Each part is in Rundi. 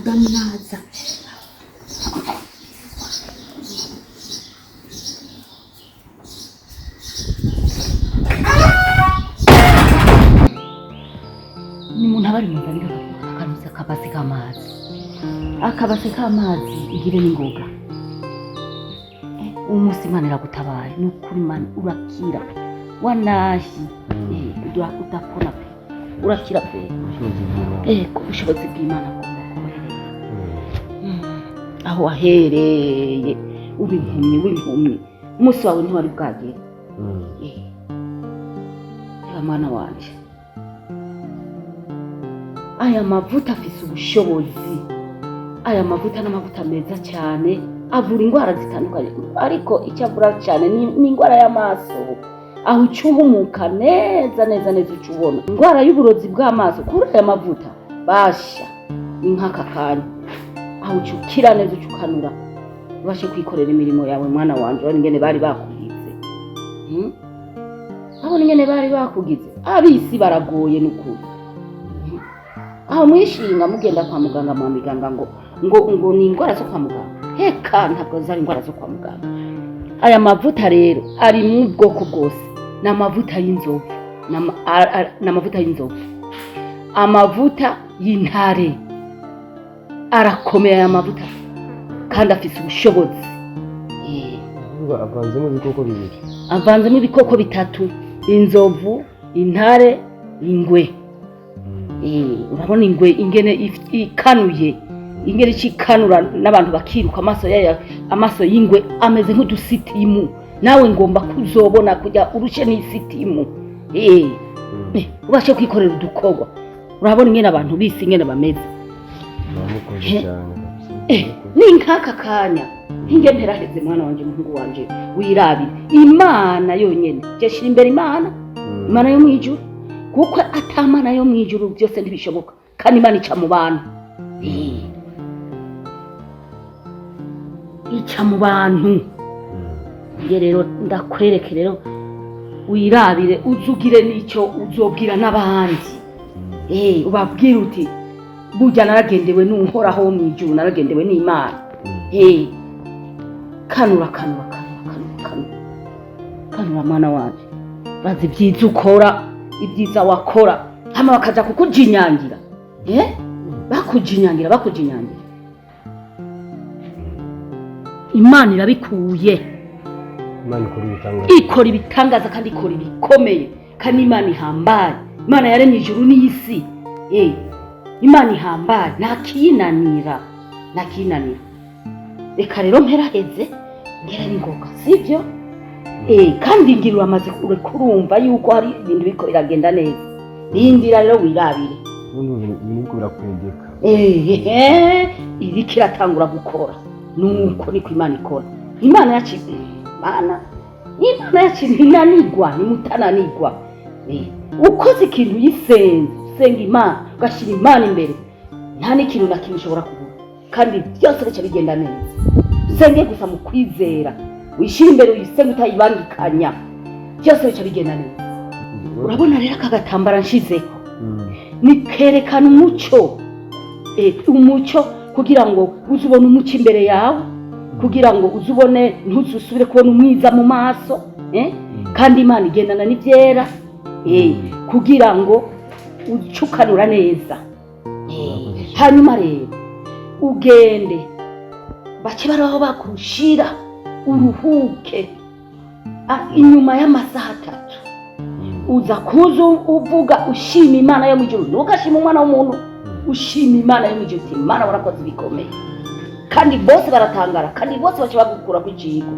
Ndamwaza. Ni umuntu aba ari mu nzira, akanuza akabase k'amazi, akabase k'amazi igire n'ingoga. Umunsi Imana iragutabaye, ni ukuri Imana urakira wanahi. Udapona pe, urakira pe. Ubushobozi bw'Imana. Ego, ubushobozi bw'Imana bugomba gukorera aho wahereye uba impumyi w'impumyi, umunsi wawe ntiwari bwagere. Reba mwana wanje, aya mavuta afise ubushobozi. Aya mavuta n'amavuta meza cyane, avura indwara zitandukanye, ariko icyo avura cyane ni indwara y'amaso, aho uca uhumuka neza neza neza, uca ubona. Indwara y'uburozi bw'amaso, kuri aya mavuta basha ni nk'aka kanya, aho uca ukira neza, uca ukanura, ubashe kwikorera imirimo yawe. Mwana wanje, urabona ingene bari bakugize? Urabona ingene bari bakugize? Abisi baragoye n'ukuri. Aho mwishinga mugenda kwa muganga, mwa miganga ngo ni indwara zo kwa muganga. Heka, ntabwo zari indwara zo kwa muganga. Aya mavuta rero ari mu bwoko bwose: ni amavuta y'inzovu, ni amavuta y'inzovu, amavuta y'intare. Arakomeye aya mavuta kandi afise ubushobozi. Uvuga avanzemo ibikoko bibiri? Avanzemo ibikoko bitatu: inzovu, intare, ingwe. Urabona ingwe ingene ikanuye, ingene ikikanura n'abantu bakiruka. Amaso yayo, amaso y'ingwe ameze nk'udusitimu. Nawe ngomba kuzobona kujya urushe n'isitimu. Ubashe kwikorera udukorwa. Urabona ingene abantu bisi ingene bameze? Muramukoze cyane kabisa. Ni nk'aka kanya ntinge mperaheze. Mwana wanje, muhungu wanje, wirabire Imana yonyene. Je shira imbere Imana, Imana yo mwijuru, kuko atamana yo mwijuru byose ntibishoboka. Kandi Imana ica mu bantu. Ica mu bantu. Nge rero ndakwereke, rero wirabire, uzugire n'icyo uzobwira n'abandi. Ubabwire uti: "Burya naragendewe n'Uhoraho wo mwijuru, naragendewe n'Imana." Kanura, kanura, kanura, kanura, kanura, kanura, mwana wanje. Bazi ibyiza ukora, ibyiza wakora, hama bakaja kukujinyangira. Bakujinyangira, bakujinyangira, Imana irabikuye. Imana ikora ibitangaza. Ikora ibitangaza kandi ikora ibikomeye, kandi Imana ihambaye, Imana yaremye ijuru n'isi. Imana ihambaye, ntakiyinanira, ntakiyinanira. Reka rero mperaheze ngere n'ingoga, sibyo? Kandi ngira uramaze kurumva yuko hari ibintu biriko biragenda neza. Rindira rero wirabire. Ubundi ibintu biriko birakwegeka. Iriko iratangura gukora. Nuko niko Imana ikora. Imana yacu, Imana yacu ntinanigwa, ntimutananigwa. Ukoze ikintu uyisenze, usenga Imana, ugashyira Imana imbere, nta n'ikintu na kimwe ushobora kubura, kandi byose bica bigenda neza. Usenge gusa mu kwizera, wishyire imbere, uyisenge utayibangikanya, byose bica bigenda neza. Urabona rero aka gatambara nshizeko ni kerekana umuco, umuco kugira ngo uze ubone umuco imbere yawe, kugira ngo uze ubone, ntuzusubire kubona umwiza mu maso. Kandi Imana igendana n'ibyera, kugira ngo ucukanura neza. Hanyuma rero ugende bace baraho bakushira, uruhuke. Inyuma y'amasaha 3 uza kuza uvuga ushima Imana yo mu ijuru. Ntugashima umwana w'umuntu, ushima Imana yo mu ijuru uti: "Imana, warakoze ibikomeye." Kandi bose baratangara, kandi bose baca bagukura ku icigwa.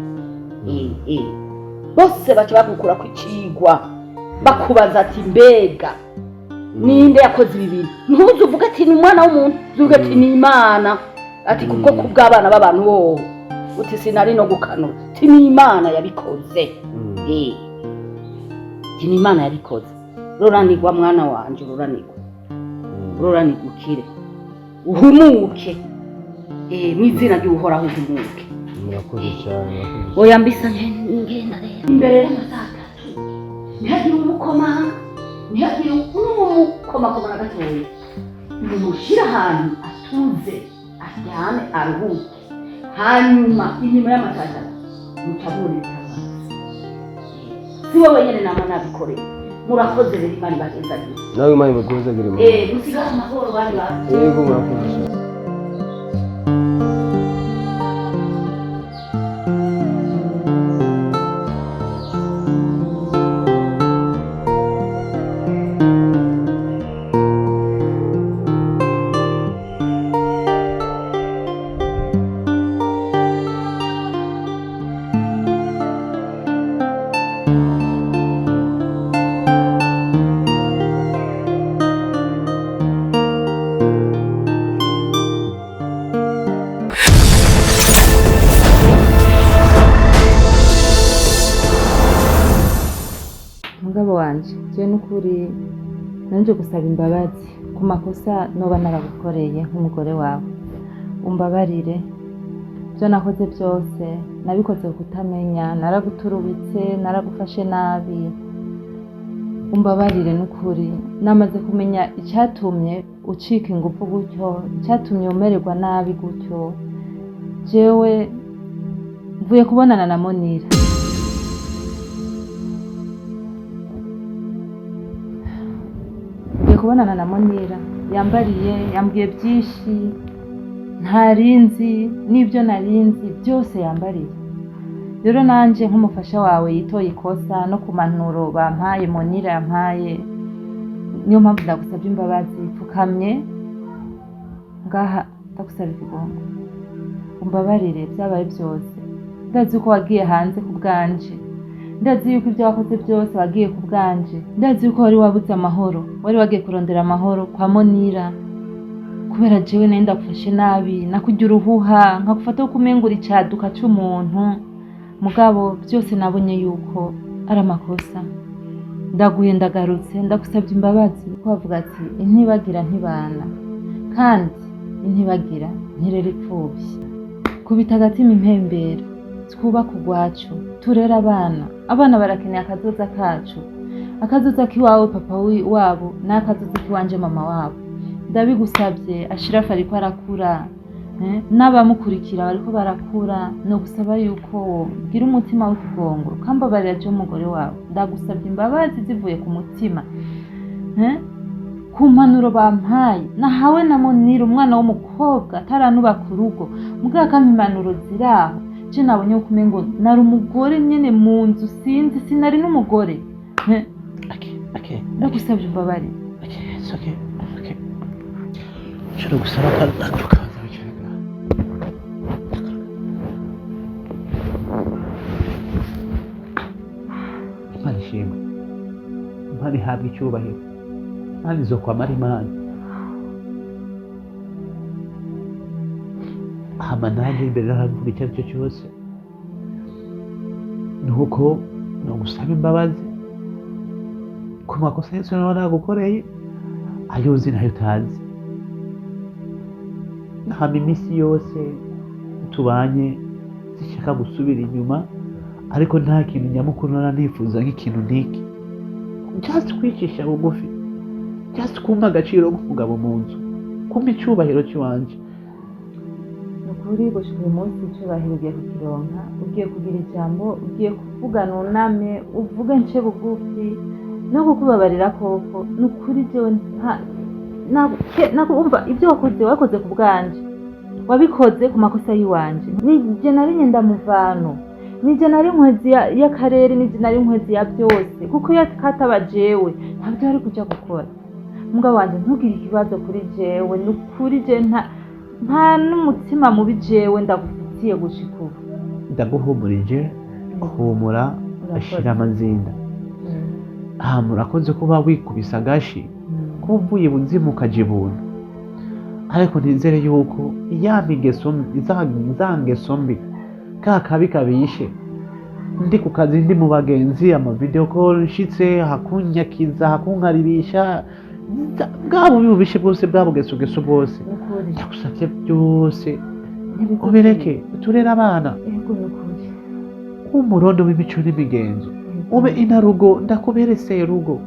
Bose baca bagukura ku icigwa, bakubaza ati: "Mbega ninde yakoze ibi bintu?" Ntuze uvuge ati: "Ni umwana w'umuntu." Uzuvuge ati: "Ni Imana." Ati: "Kubwo kubw'abana b'abantu wowe uti sinari no gukanura." Ati: "Ni Imana yabikoze." Ati: "Ni Imana yabikoze." Ruranirwa mwana wanje, ruranirwa, ruranirwa, ukire, uhumuke. Mu izina ry'Uhoraho uhumuke. Murakoze cyane, murakoze. Oya, mbisa ngenda rero imbere y'amasaha 3, ntihagire umukomanga, ntihagire n'umukomakoma na gatoya. Nimushyire ahantu atuze. Aryame aruhuke, hanyuma inyuma y'amasaha 3 muca mubona ibitangaza. Si wowe wenyine nama nabikoreye. Murakoze rero, Imana ibahezagire. Nawe Imana iguhezagire, mama. Musigare amahoro, bandi bantu. Yego, murakoze cyane. Mugabo wanje, jewe n'ukuri nanje gusaba imbabazi ku makosa noba naragukoreye nk'umugore wawe. Umbabarire, ibyo nakoze byose nabikoze kutamenya, naraguturubitse, naragufashe nabi. Umbabarire n'ukuri. Namaze kumenya icyatumye ucika ingufu gutyo, icyatumye umererwa nabi gutyo. Jewe mvuye kubonana na Monira. Mvuye kubonana na Monira, yambariye, yambwiye byinshi ntarinzi, n'ibyo narinzi byose yambariye. Rero nanje nk'umufasha wawe yitoye ikosa no ku manuro bampaye, Monira yampaye, niyo mpamvu ndagusabye imbabazi. Pfukamye ngaha ndagusaba ikigongo, umbabarire byabaye byose. Ndazi yuko wagiye hanze ku bwanje, ndazi yuko ibyo wakoze byose wagiye ku bwanje, ndazi yuko wari wabuze amahoro, wari wagiye kurondera amahoro kwa Monira kubera jewe nari ndagufashe nabi, nakurya uruhuha, nkagufata ko umengura icaduka c'umuntu. Mugabo byose nabonye yuko ari amakosa. Ndaguye, ndagarutse, ndagusabye imbabazi, kuko bavuga ati intibagira ntibana, kandi intibagira ntirera ipfubyi. Kubita agatima impembero, twubake urwacu, turere abana. Abana barakeneye akazoza kacu, akazoza k'iwawe papa wabo n'akazoza k'iwanje mama wabo. Ndabigusabye. Ashirafu ariko arakura, n'abamukurikira bariko barakura. No gusaba yuko wogira umutima w'ikigongo ukambabarira je umugore wawe. Ndagusabye imbabazi zivuye ku mutima, ku mpanuro bampaye, nahawe na Monira, umwana w'umukobwa ataranubaka urugo, mugabo akampa impanuro ziraho. Je nabonye yuko umengo nari umugore nyene mu nzu, sinzi, sinari n'umugore. Okay. Ndagusabye imbabarire. Okay, it's okay. Okay. Nshobora gusaba haguruka, banza wicare ngaha. Imana ishimwe. Imana ihabwa icyubahiro. Imana izokwamara Imana. Hama nanjye imbere naravuga icyo ari cyo cyose. Nuko nogusaba imbabazi ku makosa yose naba nagukoreye, ayo uzi nayo utazi. Hama iminsi yose tubanye zishaka gusubira inyuma, ariko nta kintu nyamukuru nara nifuza nk'ikintu nk'iki, just kwicisha bugufi, just kumpa agaciro k'umugabo mu nzu, kumpa icyubahiro cy'iwanje. Ni ukuri, gushika uyu munsi icyubahiro ugiye kukironka, ugiye kugira ijambo, ugiye kuvuga nuname, uvuge nce bugufi no kukubabarira koko. Ni ukuri, jewe umva, ibyo wakoze wakoze ku bwanje, wabikoze ku makosa y'iwanje. Nije nari nyendamuvano, nije nari nkwezi y'akarere, nije nari nkwezi ya byose, kuko iyo kataba jewe ntabyo wari kuja gukora. Mugabo wanje, ntugire ikibazo kuri jewe. Ni ukuri, je nta n'umutima mubi jewe ndagufitiye gushika ubu. Ndaguhumurije, humura. Urakoze. Ashira amazinda. Hama urakoze kuba wikubise agashi, kuba uvuye buzimu ukaja ibuntu, ariko nizere yuko ya migeso za ngeso mbi, ka kabi kabishe, ndi ku kazi, ndi mu bagenzi, ama video call, nshitse hakunyakiza, hakunkaribisha, bwa bubi bubishe bwose, bwa bugesogeso bwose, Nukuri. ndagusavye byose ubireke, turere abana. Yego, nukuri. Umurondo w'imico n'imigenzo, ube inarugo, ndakubere serugo.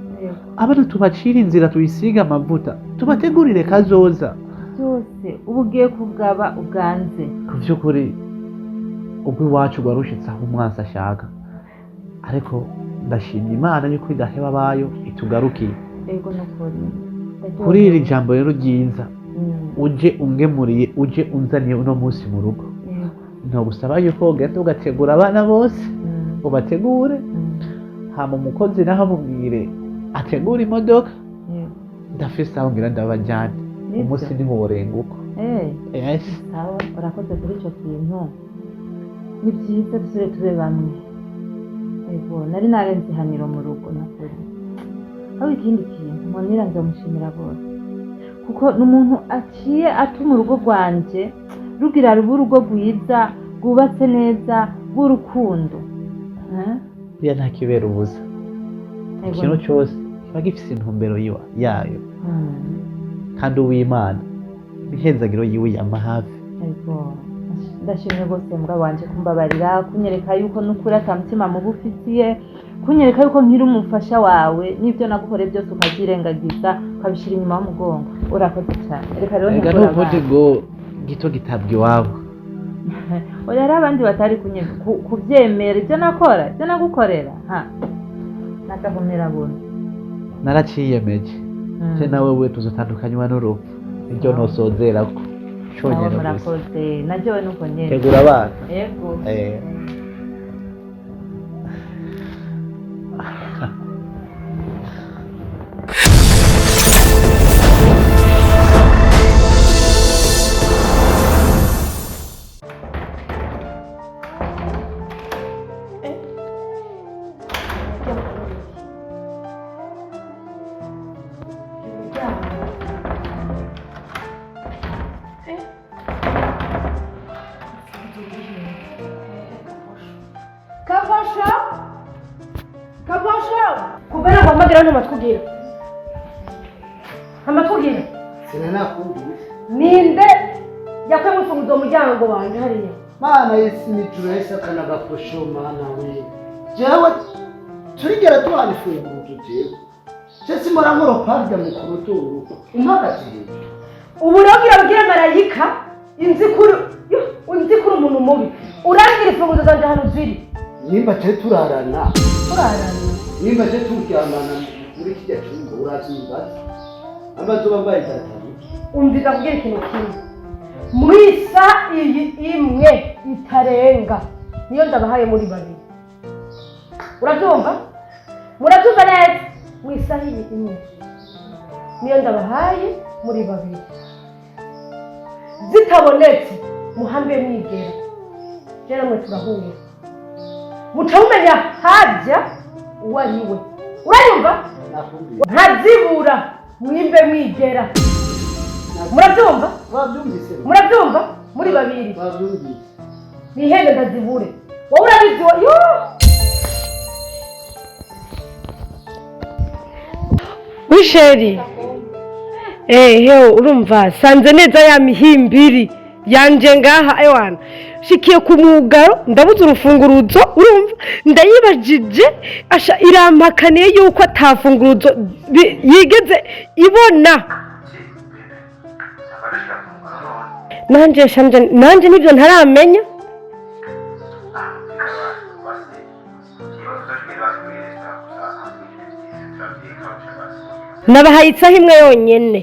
Abana tubacire inzira, tuyisiga amavuta, tubategurire kazoza. Byose ubu ugiye kugaba uganze. Ku by'ukuri, ubwo iwacu rwarushitse aho umwansi ashaka, ariko ndashimye Imana yuko idaheba abayo, itugarukiye. Ego, nukuri. Kuri iri jambo rero ryiza uje ungemuriye, uje unzaniye uno munsi mu rugo, ntogusaba yuko ugenda ugategura abana bose, ubategure, hama umukozi naho amubwire ategure imodoka. Ndafise aho ngira ndabajyane. Nibyo? Umunsi ntiworenga uko. Yes. Sawa, urakoze kuri icyo kintu. Ni byiza, dusubire tube bamwe. Ego, nari narenze ihaniro mu rugo, nakuri. Aho ikindi kintu mbonera, nzamushimira bose, kuko ni umuntu aciye atuma urugo rwanje rugira rube urugo rwiza, rwubatse neza, rw'urukundo. Eh? Buriya nta kibera ubusa. Ego. Ikintu cyose kiba gifise intumbero yayo, kandi uw'Imana imihezagiro yiwe yama hafi. Ego, ndashimye rwose mbwa wanje kumbabarira, kunyereka yuko n'ukuri ata mutima mubi ufitiye, kunyereka yuko nkiri umufasha wawe, n'ibyo nagukoreye byose ukabyirengagiza, ukabishyira inyuma y'umugongo. Urakoze cyane. Reka rero Ega ntegure n'ubundi abana. ngo gito gitabwa iwabo. Oya, hariho abandi batari kubyemera ibyo nakora, ibyo nagukorera, ha nakahumira buno. Naraciyemeje. Je nawe we tuzotandukanywa n'urupfu, niryo nosozerako Nawe conyene gusa. Murakoze, naryowe nuko nyene. Tegura abana. Yego. Eh. Kavasha! Kavasha! Kubera guhamagara ntamatwi ugira. Ntamatwi ugira. Sinanakumvise. Ninde yakuye imfunguzo mu muryango wanjye hariya? Mana y'isi n'ijuru, yahise akana gakosho. Mana we, jewe turigera duhana ifunguzo? Jewe je simora nkoroparya mu kuruturu umpagaze hejuru. Ubu rero ugira ubwire marayika inzi kuri yo, inzi kuri umuntu mubi. Urangira imfunguzo zanjye ahantu ziri. Nimba je turarana, Turarana. nimba je turyamana muri kirya cyumba, urazimbaza amazuba mbaye datanu. Umviza kubwira ikintu kimwe. Mwisa iyi imwe itarenga, niyo ndabahaye muri babiri. Urabyumva? Murabyumva neza? Mu isaha iyi imwe niyo ndabahaye muri babiri. Zitabonetse, muhambe mwigera. Rero mwe turahura, muca mumenya hajya uwo ari we. Urayumva? Nakumvise. Ntazibura, mwimbe mwigera. Murabyumva? Wabyumvise? Murabyumva muri babiri? Wabyumvise? Nihende ndazibure. Wowe urabizi yo. Wisheri, hewe, urumva sanze neza ya mihimbiri yanje ngaha. Ewana, shikiye ku mugaro, ndabuze urufunguruzo. Urumva, ndayibajije, asha irampakaniye yuko atafunguruzo yigeze ibona. Nanje shanje, nanje nibyo ntaramenya. Nabahaye isaha imwe yonyene,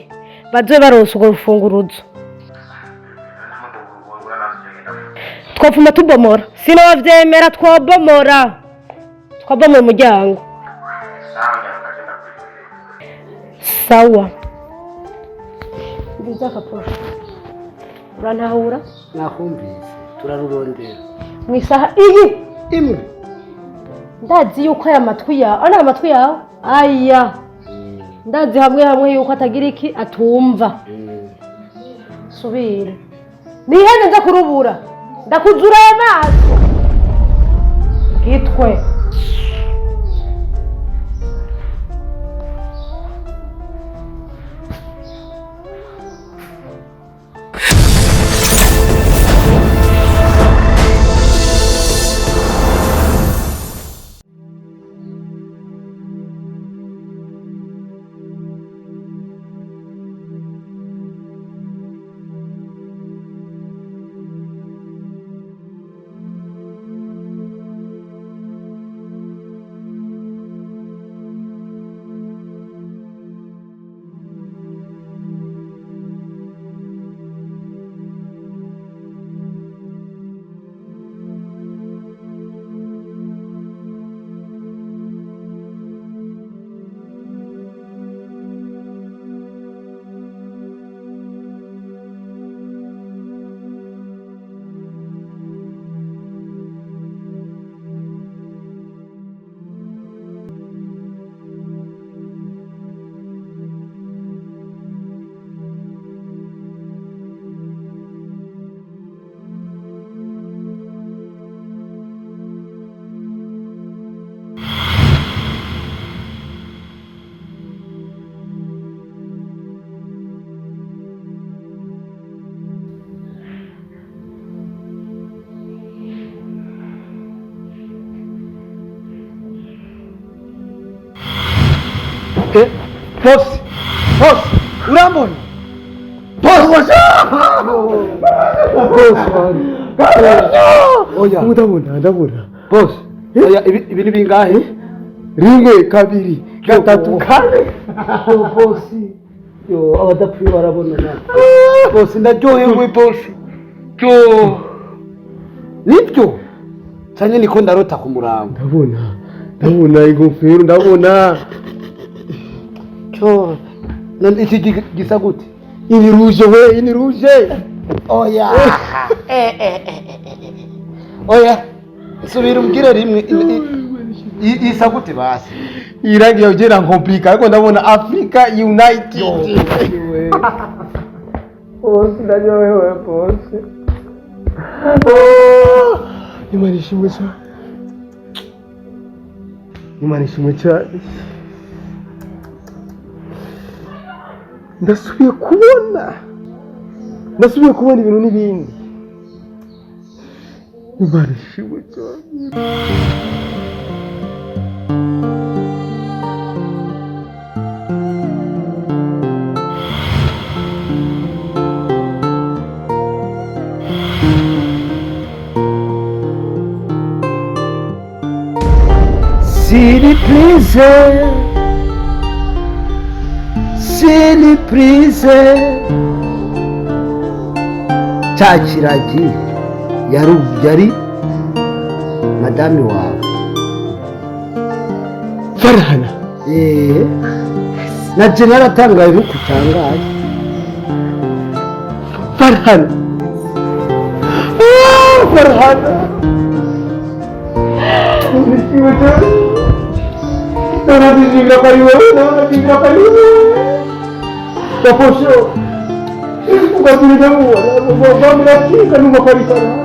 bazobe baronse urwo rufunguruzo. Twopfuma tubomora, sinovyemera. Twobomora, twabomora umuryango. Sawa, Nziza kaposha, urantahura? Nakumvise, turarurondera. Mu isaha iyi imwe. Ndazi yuko aya matwi yawe ari amatwi yawe aya, ndazi hamwe hamwe yuko atagira iki atumva. Subira nihene, nza kurubura, ndakuzura ayo maso gitwe. Bosi, bosi, urambona? Bosi, bosi, oya. Ndabona, ndabona. Bosi, oya, ibi ni bingahe? Rimwe, kabiri, gatatu, kane. Bosi, yo, abadapfuye barabona nawe. Bosi, ndaryohewe bosi. Yo, nibyo? Sanye niko ndarota ku murango. Ndabona, ndabona ingofero, ndabona. Cyo, none iki gisa gute? Ini ruje we, ini ruje. Oya. Oya. Subira umbwire rimwe isa gute basi? Irangi yaje nkomplika ariko ndabona Africa United. Bosi, ndaryohewe bosi. Imana ishimwe cyane. Imana ishimwe cyane. Ndasubiye kubona. Ndasubiye kubona ibintu n'ibindi. Imana ishimwe cyane. Surprise, surprise. Cya kiragi yari madame wawe Farhana. Na je naratangaye nkuko utangaye. Farhana. Farhana. Ndabona ko ari wowe, ndabona ko ari wowe. Gaposho. Ugasubira ndamubona, bamuracika numva ko ari Farhana.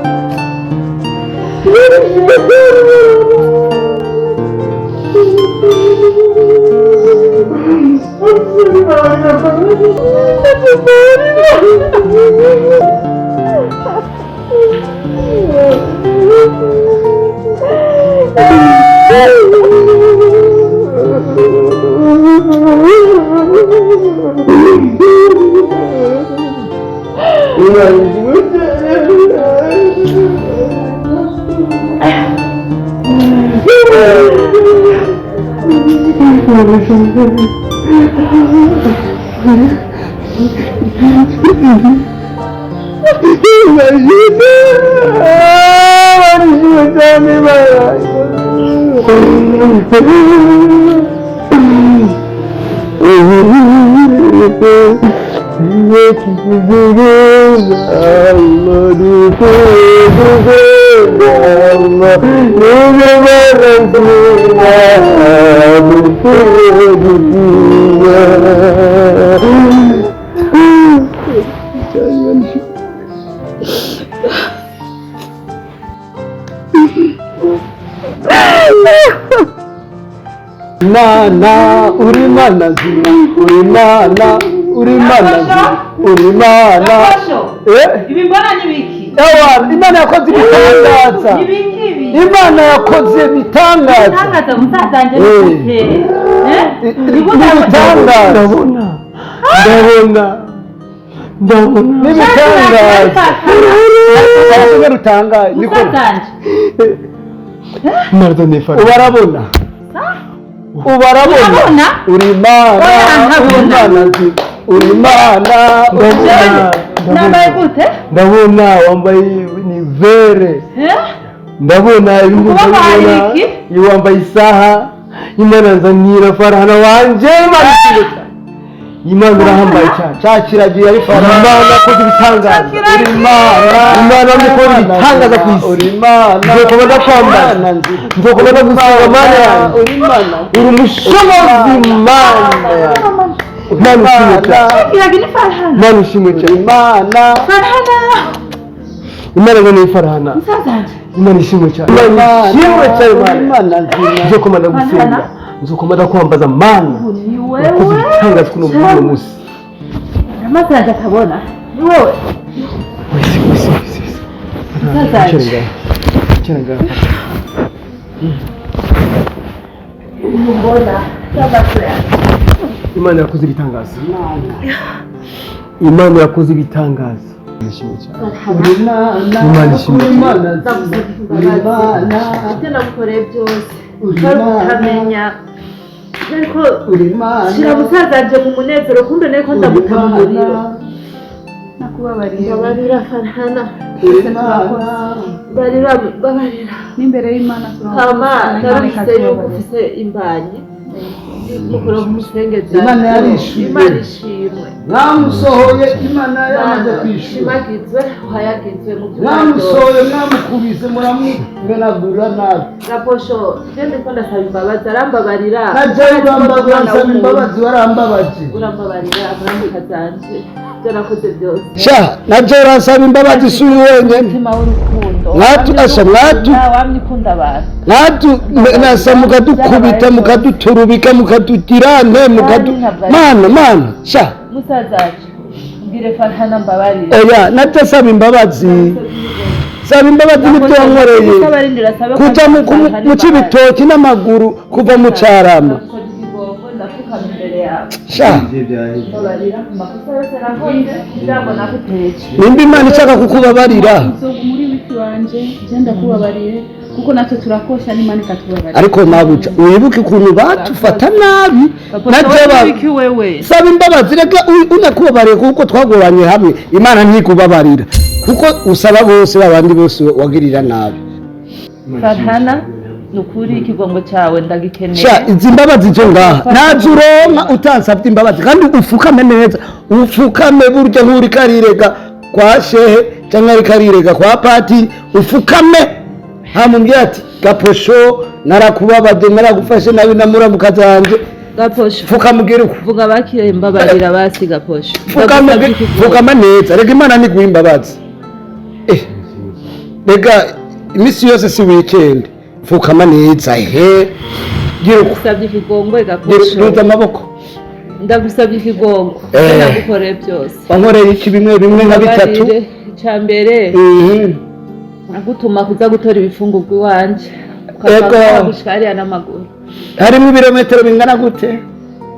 Mana uri mana nzima, uri mana, uri mana nzima, uri mana. Ibi mbona ni biki? Ewa, Imana yakoze ibitangaza. Ni biki ibi? Imana yakoze ibitangaza. Ibitangaza muzazanje ni Ibitangaza. Ndabona. Ndabona. Ndabona. N'ibitangaza. Ndabona rutangaye. Niko. Muzazanje. Maradona Farhana. Ubarabona. Ubarabona. Uri mana. Uri mana nzima. Uri mana. Ndabona. Nambaye gute? Ndabona wambaye ni vere. Ndabona ibintu ndabona. Iyo wambaye isaha. Imana nzanira Farhana wanje. Imana ishimwe cyane. Imana irahambaye cyane. Cya kiragiye ari Farhana. Imana yakoze ibitangaza. Uri Imana. Imana yakoze ibitangaza ku isi. Uri Imana. Nzokomeza ndakwambaza. Nzokomeza gusenga Mana yanjye. Uri Imana. Uri umushobozi Mana yanjye. Imana ishimwe cyane. Kiragi ni Farhana. Imana ishimwe cyane. Imana. Farhana. Imana ngo ni Farhana. Muzazanje. Imana ishimwe cyane. Imana ishimwe cyane Mana. Imana nzima. Nzokomeza gusenga. Nzokomeza kwambaza Mana. Ni Wakoze wewe. ibitangaza kuno muri uno munsi. Amaso yanjye atabona. Ni wewe. Wese, wese, wese, wese. Muzazanje. Icara ngaha. Icara ngaha. Mbona. Amaso yanjye. Imana yakoze ibitangaza. Imana yakoze ibitangaza. Nishimye cyane. Uri Imana. Imana ishimwe. Uri Imana nziza. Uri Imana. Ibyo nagukoreye byose Uri twari Imana. kutamenya ariko Uri Imana. shira musazanje mu munezero, kumbe nariko ndamuta mu muriro. Nakubabariye. Mbabarira, Farhana. Uri Imana. Mbabarira, mbabarira. N'imbere y'Imana. Hama narumvise yuko ufise imbanyi mukuru umusengeza. Imana yarishuye. Imana ishimwe. Mwamusohoye, Imana yamaze kwishyura. Shimagizwe, uhayagizwe mu byo. Mwamusohoye, mwamukubise, muramumenagura nabi. Gaposho, je ndiko ndasaba imbabazi, arambabarira. Najyayo urambabarira, nsaba imbabazi, warambabaje. Urambabarira, muramuka zanje, ibyo nakoze byose. Sha, najya uransaba imbabazi, si uri wenyine. Umutima w'urukundo. Mwatu asa mwatu. Wamye ukunda abantu. Mwatu nasa, mukadukubita, mukaduturubika, mukadugira nte, mukadu mana mana sha. Musazaje, mbwire Farhana mbabarira. Oya, najya saba imbabazi, saba imbabazi n'ibyo wankoreye. Utabarindira sabe ko Kuja mu cibitoki n'amaguru kuva mu Carama. Ndapfukama imbere yawe. Sha. Mbabarira ku makosa yose nakoze, ibyago naguteje. Nimba Imana ishaka kukubabarira. Nzoga muri wiki wanje, je ndakubabariye kuko natwe turakosha n'Imana ikatubabarira. Ariko mabuja, wibuke ukuntu batufata nabi. Najya Wiki wewe. Saba imbabazi reka unakubabariye kuko twagoranye hamwe. Imana ntikubabarira kuko usaba bose, babandi bose wagirira nabi. Farhana, ni ukuri ikigongo cyawe ndagikeneye. Sha, izi mbabazi zo ngaha nazo uronka utansabye imbabazi, kandi ufukame neza, ufukame burya nk'uriko arirega kwa shehe cyangwa ariko arirega kwa patiri. Ufukame hamumbwira ati: "Gaposho, narakubabaje, naragufashe nabi namuramuka zanje." Gaposho. Fukamubwira uko. Vuga bakire, mbabarira basi, Gaposho. Fukama, fukama neza. Rega Imana ntiguha imbabazi. Rega iminsi yose si weekend. Fukama neza, he, gira uko. Ndagusabye ikigongwe, Gaposho. Duza amaboko. Ndagusabye ikigongwe. Nagukoreye byose. Wankoreye iki? Bimwe bimwe nka bitatu. Mbabarire. Icya mbere, nagutuma kuza gutora ibifungurwa iwanje, Ego. gushika hariya n'amaguru. Harimo ibirometero bingana gute?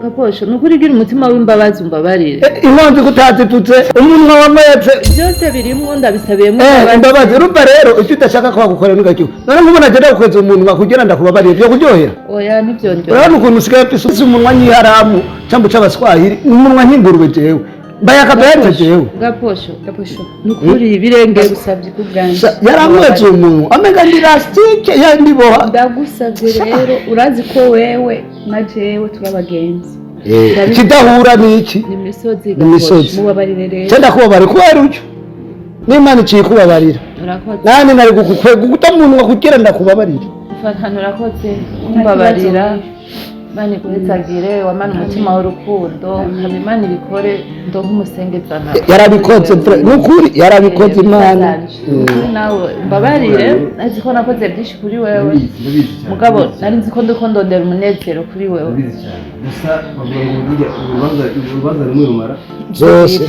Gaposho, ni ukuri gira umutima w'imbabazi, umbabarire. Inkonzi kutazitutse umunwa wametse. Byose birimwo, ndabisabiyemo. Imbabazi. Urumva rero icyo udashaka ko bagukorera ntugacyo. None nk'ubu nagenda gukweza umunwa kugira ndakubabarire, byo kuryohera? Oya, ntibyongera. Urabona ukuntu usigaye ufise umunwa nk'iharamu cyangwa c'abaswahili, umunwa nk'ingurube. Jewe mbaye akabenze jewe. Gaposho. Gaposho. Ni ukuri birenge. Ndagusabye kubwanje. Yaramwetse umunwa amenga ndi lastique yandiboha. Ndagusabye rero, urazi ko wewe na jewe turi abagenzi. Ikidahura ni iki? Ni imisozi. Ni imisozi. Mubabarire rero. Cyenda kubabara kubera utyo n'Imana iciye kubabarira. Urakoze. Nani nari kugukwega guta umunwa kugira ndakubabarire? Farhana, urakoze kumbabarira. Imana iguhezagire, wamana umutima w'urukundo. Hama Imana ibikore ndonke umusengezana. Yarabikoze, ni ukuri yarabikoze Imana. Ukuri nawe mbabarire, azi ko nakoze byinshi kuri wewe, Ndabizi cyane. mugabo nari nzi ko ndiko ndondera umunezero kuri wewe. Ndabizi cyane, gusa bavuga ngo burya urubanza rumwe rumara Zose.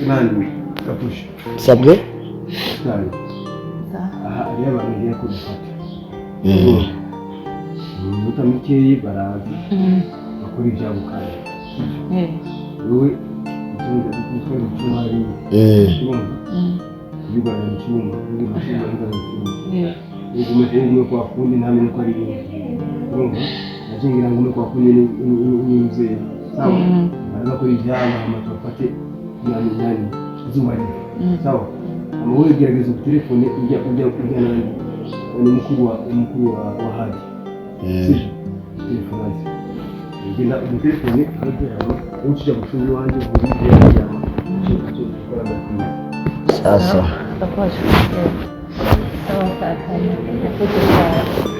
Nani Gapusha. Sabwe. Cyane aha hariyo abantu ngiye kubifata mu minota mikeyi, baraza bakora ibyabo kandi wowe utunze icyuma hariya, urumva, ubigorana mu cyuma, ubigorana mu cyuma, ugume kwa kundi, ntamenye ko ari ibintu, urumva, nacyo ngira ngo ugume kwa kundi n'umubyeyi. Sawa, baraza gukora ibyabo, hama tubafate nani nani izuba riva. Sawa, hama wowe gerageza utelefone ujya nani ni mukuru wa Haji, sibyo? Telefone azi, genda umutelefone aze, hama ucija mu cyumba iwanjye uri kuryama, icyo gukora ndakwiye. Sasa. Sawa Farhana, urakoze cyane.